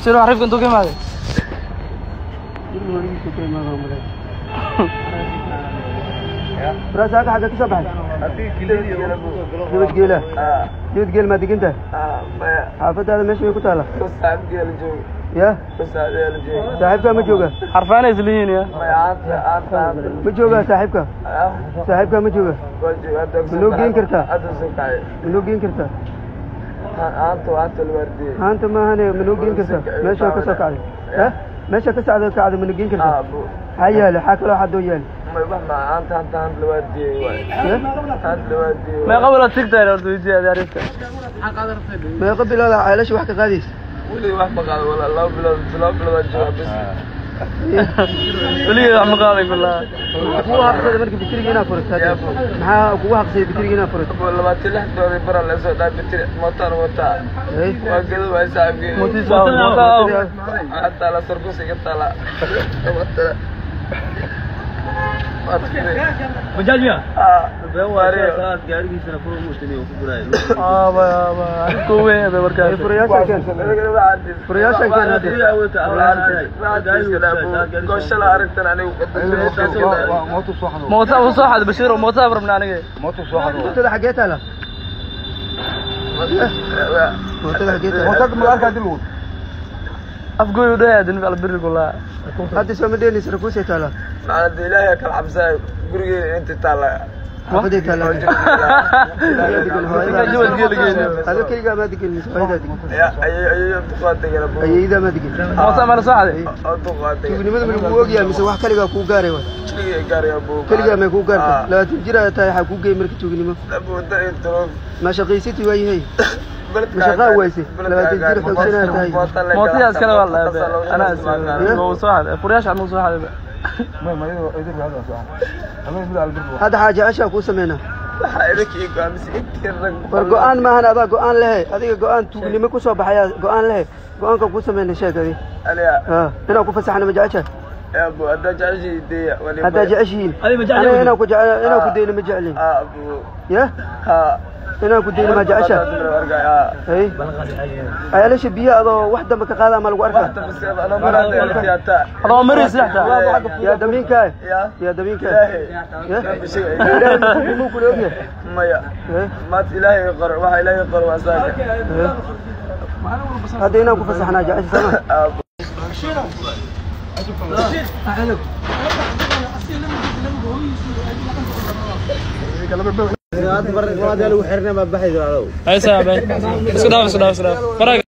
Siro xariifka intuu ka imaaday? Rasaaka xagga ka soo baxay? Nabadgeela. Nabadgeel maa degan tahay? Xaafadaada meesha may ku taala? Ya? Saaxiibkaa ma jooga? Xarfaanay islihiin ya. Ma joogaa saaxiibka? Saaxiibkaa ma jooga? Ma noo geen kartaa? Ma noo geen kartaa? Haanta maahane ma noo geen kartaa? Meesha ka soo kacday. Ya? Meesha ka socda kacday ma noo geen kartaa? Maxaa yaale? Xaa kaloo xadoo yaale? Meeqa bilood tigtahay horta weydiiya adi xariifka? Meeqa bilood aa ceelasha wax ka qaadaysa? Weligeed wax ma qaaday kullaha. Maxaa kugu haqsaday marka bitriga inaad furato hadda? Maxaa kugu haqsaday bitriga inaad furato? Hey. Mootiisa mootaa. Aba aba xariifka uu weyn yahay markaas. Hey, furayaasha keen. Furayaasha keen hadda. Mootaa uu soo xaday Bashiir oo mootaa rabnaa aniga. Mootada xaggee taala? Mootada xaggee taala? Afgooy u dhayaa dinib albiri kullaha. Hadda soo ma dheeleysa rakuusay taalaa? Xaafaday taalaa. Hooyadaa Ninka jawad geeli geeni. Adoo keligaa maa degan mise hooyadaa degan? Ayeeydaa maa degan? Mootaa ma la soo xaday? Tuugnimada ma lagu ogyahay mise wax kaligaa kuu gaaray waay? Keligaa may kuu gaartay? 20 jir ayaa tahay waxaa kuu geey marka tuugnimo. Ma shaqaysati waayahay? Ma shaqaa waysay? 20 jir xoogsanaa tahay. Mootidaas kale waa la yaabay. Anaa is wuu soo xaday. Furayaasha ma soo xaday. Hadda xaaja ceshaa kuu sameynaa. War go'aan maahan adaa go'aan lehe. Adiga go'aan tuugnimo ku soo baxayaa go'aan lehe. Go'aanka kuu sameynay sheeg adi. Haa, inaan ku fasaxno ma jeceshahay? Haddaa jeceshihiin. Aniga inaan ku jecel inaan ku dayno ma jeclin. Ya? Inaan ku dayno ma jeceshahay? Hey. Ceelasha biyo adoo wax dambe ka qaada ma lagu arkaa? Adoo maraysa xataa. Yaa damiinkaa? Yaa damiinkaa? Ya? Ilaahay ma tuugnimo kula ogyahay? Hey. Hey. Hadda inaan ku fasaxnaa jecesha sama? Ay saaxiib. Isku dhaaf isku dhaaf isku dhaaf. Faraga.